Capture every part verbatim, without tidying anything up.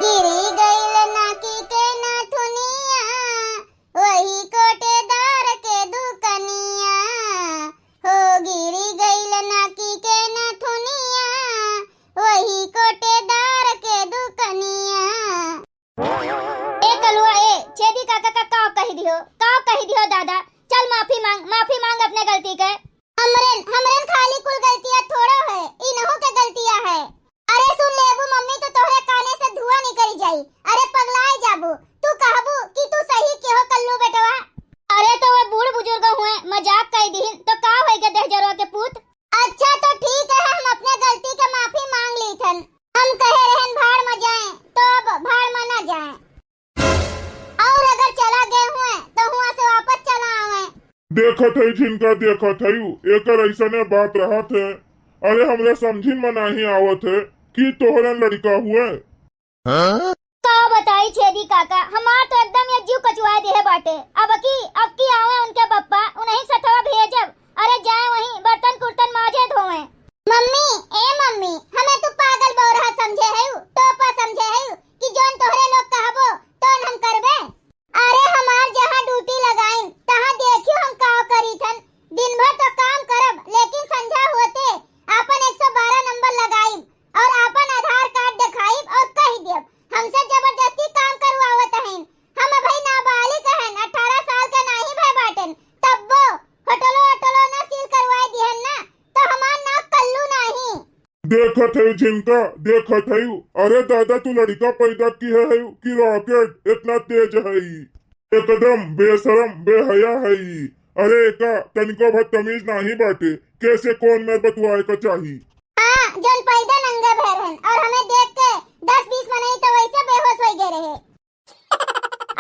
गिरी गइल नाकी के नथुनिया, वही कोटेदार के दुकनिया। हो गिरी गइल नाकी के नथुनिया, वही कोटेदार के दुकनिया। ए कलुआ, ए छेदी काका का काव कहि दिहो, काव कहि दिहो दादा। चल माफी मांग, माफी मांग अपने गलती के। हमरेन, हमरेन खाली कुल गलतियाँ थोड़ो है, इनहू के गलतियाँ है। अरे सुन लेबू मम्मी तो तोहरे काने से धुआं निकरी जाई। अरे पगलाए जाबू, तू कहबू कि तू सही केहो कल्लू बेटवा। अरे तो वे बूढ़ बुजुर्ग हुए, मजाक कइ दिहिन तो का होइगे दहिजरवा के पूत। अच्छा तो ठीक है, हम अपने गलती के माफी मांग लीथन। हम कहे रहन भाड़ में जाएं तो अब भाड़ में ना जाएं। और अगर चला गए हुए तो हुआ से वापस चला आवे। देखत है झिनका, देखत है यू, एकर ऐसने बात रहत है। अरे हमरे समझिन में नहीं आवत है कि तोहरन लड़का हुए। का बताई छेदी काका, हमार तो एकदम ये जीव कचुआए देहे बाटे। अब की, अब की आवे उनके बप्पा, उन्हीं सथवा भेजब। अरे जाए वहीं बर्तन कुर्तन माजे धोवे। मम्मी, ए मम्मी, हमें तू पागल बौरहा समझे है, टोपा समझे है कि जौन तोहरे लोग कहबो तौन हम करबे। अरे हमार जहाँ ड्यूटी लगाइन तहाँ देखियो हम का करीथन। दिन भर तो काम करब लेकिन संझा होते आपन एक सौ बारह नंबर लगाइब और आपन आधार कार्ड देखाइब और कह देब हमसे जबरदस्ती काम करवावत हइन। हम अभी नाबालिग हन, अठारह साल के नाही भय बाटेन, तब्बो होटलो ओटलो ना सील करवाए दिहन ना, तो हमार नाव कल्लू नाही। देखत है झिनका, देखत है। अरे दादा, तू लड़का पैदा किहे है कि रॉकेट इतना तेज है? एकदम बेशरम, बेहया है। अरे एका तनिको भर तमीज नाही बाटे, कैसे कौन में बतुआए का चाही। हाँ, जौन पैदा नंगे भैर हन और हमें देख के दस बीस मनई तो वैसे बेहोश होइ गए रहे।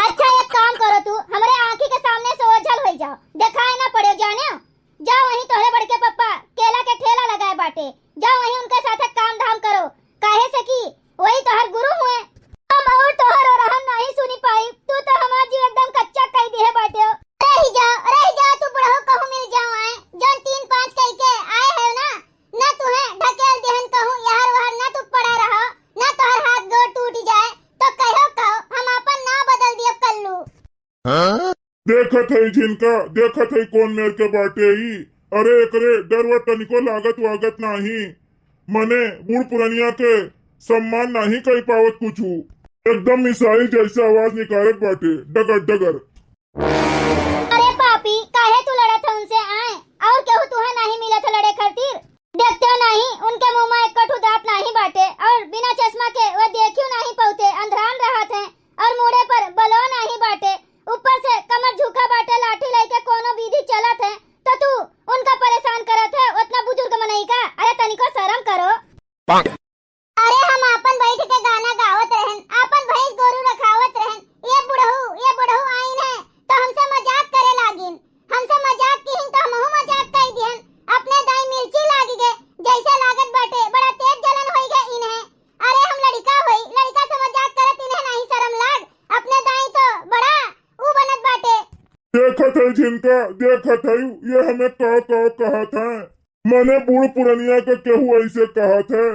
अच्छा, एक काम करो तू, हमरे आँखी के सामने से ओझल होई जाओ, देखाए ना पड़े, जाने? जाओ वहीं तोहरे बड़के पप्पा केला के ठेला लगाए बाटे, जाओ वहीं उनके साथे काम धाम करो, काहे से कि वही तोहर गुरु हुए। हम और तोहर और हम नहीं सुनी पाई, तू तो हमार जीव एकदम कच्चा कई दिहे बाटे। रही जाओ, रही जाओ, तू बुढ़ऊ कहूँ मिल जाओ आए, जौन तीन पाँच कई के आए है ना, ना तुहे ढकेल देहन कहूँ, यहर वहर ना तू पड़ा रहो, ना तोहर हाथ गोड़ टूट जाए, तो कहो कहो, हम आपन नाव बदल दियब कल्लू। देखत है झिनका, देखत है कौन मेर के बाटे ई। अरे एकरे डर व तनिको लागत वागत नाही, मने बूढ़ पुरनिया के सम्मान नाही कई पावत कुछु। एकदम मिसाइल जैसे आवाज निकारत बाटे, डगर डगर। अरे पापी, काहे तू लड़त है उनसे आए? और केहू तुहे नाही मिलत है लड़े खातिर? देखते हो नाही, उनके मुंह में एक कठू दांत नाही बाटे और बिना चश्मा के वो देखियो नाही पौते, अंधरान रहत है और मूड़े पर बलो नाही बाटे, ऊपर से कमर झुका बाटे, लाठी लेके कोनो विधि चलत है, तो तू उनका परेशान करत है, उतना बुजुर्ग मनई का? अरे तनिको शर्म करो। अरे हम आपन बैठ के गाना गावत रहन, आपन भैंस गोरू रखावत रहन, ये बुढ़ऊ, ये बुढ़ऊ आइन है तो हमसे मजाक करे लागिन, हमसे मजाक किहिन तो हमहू मजाक कई दिहन। अपने दाई मिर्ची लागी गे, जैसे लागत बाटे बड़ा तेज जलन होई गे इन्हें। अरे हम लड़िका होई, लड़िका से मजाक करत इन्हें नहीं शर्म लाग, अपने दाई तो बड़ा ऊ बनत बाटे। देखत है झिनका, देखत है ये हमें का का कहत है। मने बूढ़ पुरनिया के केहू ऐसे कहत है?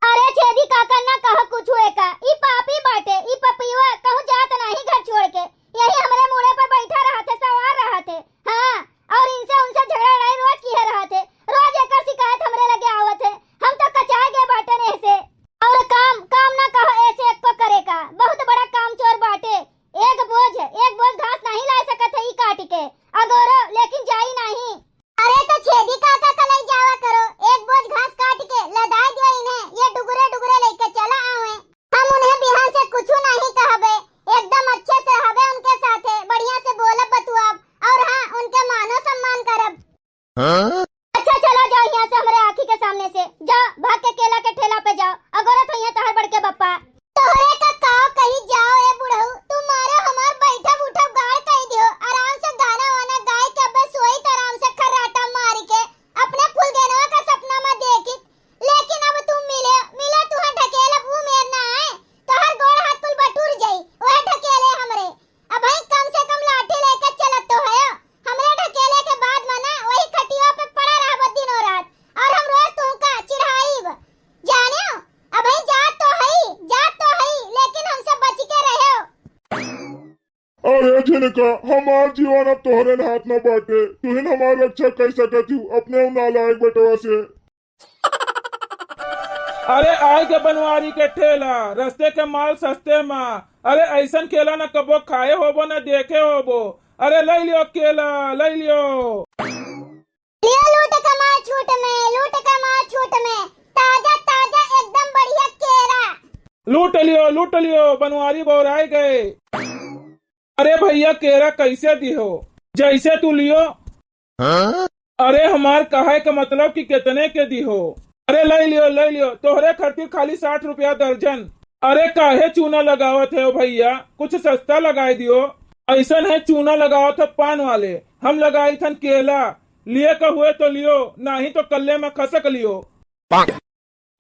अरे छेदी काका ना कह कुछ एका, ई पापी बाटे, ई पपियवा कहूँ जात नाही घर छोड़ के, यही हमरे मूड़े पर बैठा रहत है, सवार रहत है। हाँ, और इनसे उनसे झगड़ा लड़ाई रोज किहे रहत है, रोज एकर शिकायत हमरे लगे आवत है। हम तो कचा गए बाटे ने से। और काम, काम ना कह ऐसे एक्को करे का, बहुत बड़ा काम चोर बाटे। एक बोझ, एक बोझ घास नाही ला सकत है ई काट के, अगोरो लेकिन जाई नाही। अरे तो छेदी काका का लई जावा करो, एक बोझ घास काट के लदाई दियो इन्हें, ये डुगरे डुगरे लेके चला आवे। हम उन्हें बिहान से कुछ नहीं कहबे, एकदम अच्छे से रहबे उनके साथे, बढ़िया से बोलब बतुआब, और हाँ, उनके मानो सम्मान करब। हाँ? अच्छा चला जाओ यहाँ से, हमरे आँखी के सामने से जाओ, भाग के केला के ठेला पे जाओ, अगोरत होइहैं तोहर बड़के बप्पा। तोहरे का काव कही जाओ ए बुढ़ऊ, तू मारे हमार बैठब उठब गाड़ कही दियो। आराम से गाना वाना गाय के अबे सोई त आराम से खर्राटा मार के अपने फुलगेनवा का सपना में देखी, लेकिन अब तू मिले, मिले तुहा ढकेलब ऊ मेर ना आए, तोहर गोड़ हाथ कुल बटुर जाई, वह ढकेले हमरे। अब भाई कम से कम लाठी लेके चलत तो है, हमरे ढकेले के बाद मना वही खटिया पे पड़ा रहब दिनों रात, और हम रोज तुहका चिढ़ाईब। जानियो, अबहीं जात तो हई, जात झिनका, हमार जीवन अब तोहरे हाथ में बाटे, तुहिन हमार रक्षा कइ सकत हू अपने उ नालायक बेटवा से। अरे आए के बनवारी के ठेला, रस्ते के माल सस्ते मा। अरे अइसन केला न कबो खाए होबो न देखे होबो। अरे लइ लियो केला, लइ लियो। लियो लूट के माल छूट में, लूट के माल छूट में, ताजा ताजा एकदम बढ़िया केरा। लूट लियो, लूट लियो, बनवारी बौराए गए। अरे भइया, केरा कइसे दिहो? जइसे तू लियो। हाँ? अरे, हमार कहे के मतलब कि केतने के दिहो? अरे, लइ लियो, लइ लियो, तोहरे खातिर खाली साठ रुपया दर्जन। अरे, काहे चूना लगावत है भइया, कुछ सस्ता लगाइ दियो। अइसन है चूना लगावत है पान वाले, हम लगाइथन केला। लिए का हुए तो लियो, नाहीं तो कल्ले में खसक लियो।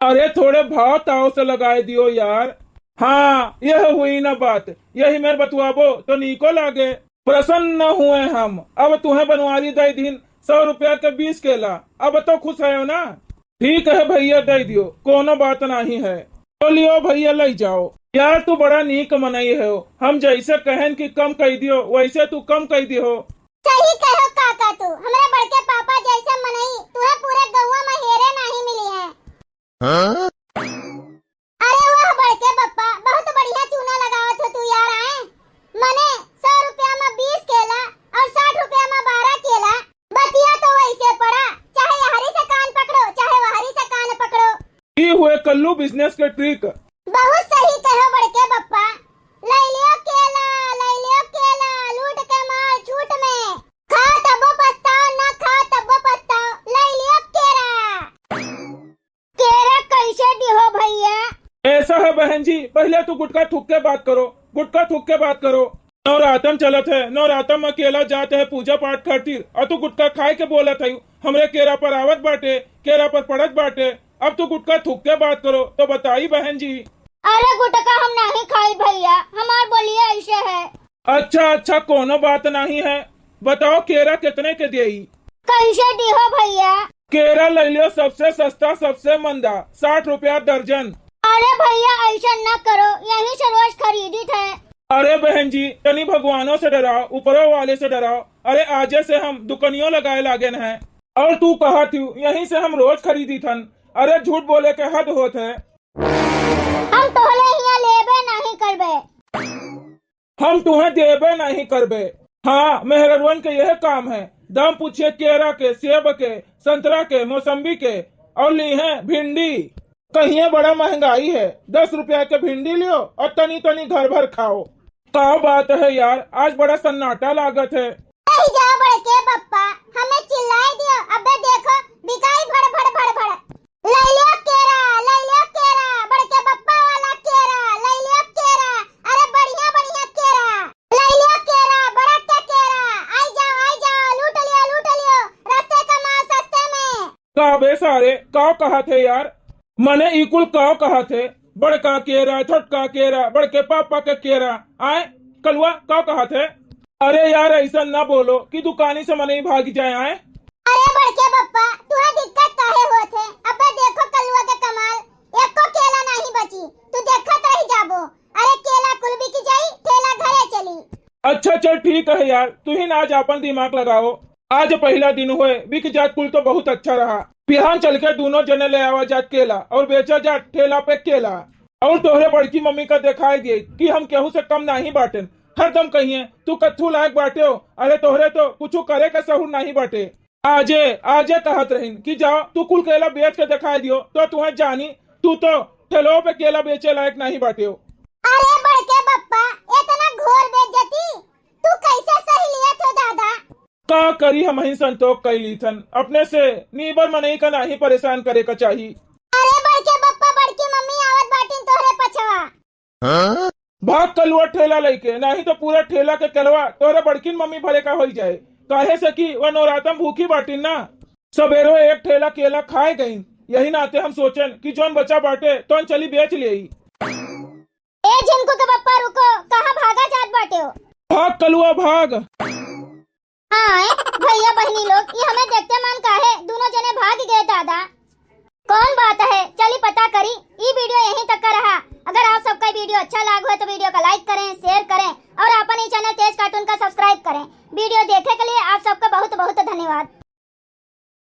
अरे थोड़े भाव ताव से लगाए दियो यार। हाँ, यह हुई ना बात, यही मेर बतुआबो तो नीको लागे। प्रसन्न हुए हम, अब तुहें बनवारी दइ दीन सौ रुपया के बीस केला, अब तो खुश है ना? ठीक है भइया, दइ दियो, कोनो बात नाहीं है। तो लियो भइया, लइ जाओ। यार तू बड़ा नीक मनई हो, हम जइसे कहेन कि कम कइ दियो, वइसे तू कम कइ दियो। सही कहो काका तू, हमरे बड़के पापा जइसे मनई तुहे पूरे गौवा में हेरे नाहीं मिली है। हाँ? अरे वाह बड़के पप्पा, बहुत बढ़िया चूना लगावत हो तू यार, आए। मने सौ रुपया में बीस केला और साठ रुपया में बारह केला, बतिया तो वइसे पड़ा, चाहे यहरी से कान पकड़ो, चाहे वहरी से कान पकड़ो। ई हुए कल्लू business के trick। बहुत सही कहो बड़के पप्पा, लइ लियो केला, लइ लियो केला, लूट के माल छूट में, खाओ तब्बो पछताओ, ना खाओ तब्बो पछताओ, लइ लियो केरा। केरा कइसे दिहो भइया? ऐसा है बहन जी, पहिले तू गुटखा थूक के बात करो, गुटखा थूक के बात करो। नवरातम चलत है, नवरातम में केला जात है पूजा पाठ खातिर, और तू गुटखा खाए के बोलत है, हमरे केरा पर आवत बाटे, केरा पर पड़त बाटे। अब तू गुटखा थूक के बात करो तो बताई बहन जी। अरे गुटखा हम नाहीं खाई भइया, हमार बोलिया अइसे है। अच्छा अच्छा, कोनो बात नाहीं है, बताओ केरा केतने के देई? कइसे दिहो भइया? केरा लइ लियो सबसे सस्ता, सबसे मंदा, साठ रुपया दर्जन। अरे भइया, अइसन न करो, यहीं से रोज खरीदित है। अरे बहन जी, तनी भगवानो से डराओ, ऊपरो वाले से डराओ। अरे आजे से हम दुकनियो लगाए लागेन है। और तू कहत हू, यहीं से हम रोज खरीदित हन। अरे झूठ बोले के हद होत है। हम तोहले हियाँ लेबे नाहीं करबे। हम तुहें देबे नाहीं करबे। हाँ, मेहररुअन के यह काम है, दाम पूछिए केरा के, सेब के, संतरा के, मौसम्बी के, और लीहें भिंडी। कहिए बड़ा महंगाई है, दस रुपया के भिंडी लियो और तनी तनी घर भर खाओ। का बात है यार, आज बड़ा सन्नाटा लागत है। नहीं जाओ बड़के पप्पा, हमें चिल्लाए दियो, अबे देखो बिकाई भड़ भड़ भड़ भड़। लइ लियो केरा, लइ लियो केरा, बड़के पप्पा वाला केरा, लइ लियो केरा, अरे बढ़िया बढ़िया केरा, लइ लियो केरा, बड़ा के केरा, आई जाओ, आई जाओ, लूट लियो, लूट लियो, रस्ते का माल सस्ते में। का बे सारे, का कहत है यार? मने ई कुल का कहत है? बड़का केरा, छोटका केरा, बड़के पापा के केरा, आए कलुआ का कहत है? अरे यार, अइसन ना बोलो कि दुकानी से मनई भाग जाए, आए। अरे बड़के पप्पा, तुहे दिक्कत काहे होत है? अबे देखो कलुआ के कमाल, एको केला नाहीं बची, तू देखत रह जाबो। अरे केला कुल बिक जाई, ठेला घरे चली। अच्छा चल ठीक है यार, तुहिन आज आपन दिमाग लगाओ। आज पहिला दिन होए, बिक जात कुल तो बहुत अच्छा रहा। बिहान चल के दूनो जने ले आवा जात केला और बेचा जात ठेला पे केला। और तोहरे बड़की मम्मी का देखाए दिए कि हम केहू से कम नाहीं बाटेन। हरदम कहिए, "तू कत्थू लायक बाटे हो, अरे तोहरे तो कुछू करे का सहूर नाहीं बाटे।" आजे, आजे कहत रहिन कि जाओ, तू कुल केला बेच के देखाए दियो, तो तुहें जानी, तू तो ठेलो पे केला बेचे लायक नाहीं बाटे हो। अरे बड़के पप्पा, इतना घोर बेइज्जती तू कैसे सही लियत हो दादा? का करी, हमहिन संतोष कइ लीथन, अपने से नीबर मनई का नाहीं परेशान करे का चाही। अरे बड़के पप्पा, बड़की मम्मी आवत बाटिन तोहरे पछवा। हाँ? भाग कलुआ ठेला लइके, नाहीं तो पूरा ठेला के केलवा तोहरे बड़किन मम्मी भरे का होई जाए, काहे से कि वह नवरातम भूखी बाटिन ना। सबेरो एक ठेला केला खाए गईन, यही नाते हम सोचन कि जौन बचा बाटे तौन चली बेच लेई। ए झिनकू के पप्पा रुको, कहाँ भागा जात बाटे हो? भाग कलुआ भाग। हाँ, ए, भइया बहिनी लोग, ई हमें देखते मन काहे दूनो जने भाग गए दादा? कौन बात है, चली पता करी। ई video यहीं तक का रहा। अगर आप सबका video अच्छा लाग हो तो video का like करें, share करें और आपन ई channel तेज cartoon का करें। वीडियो देखे के लिए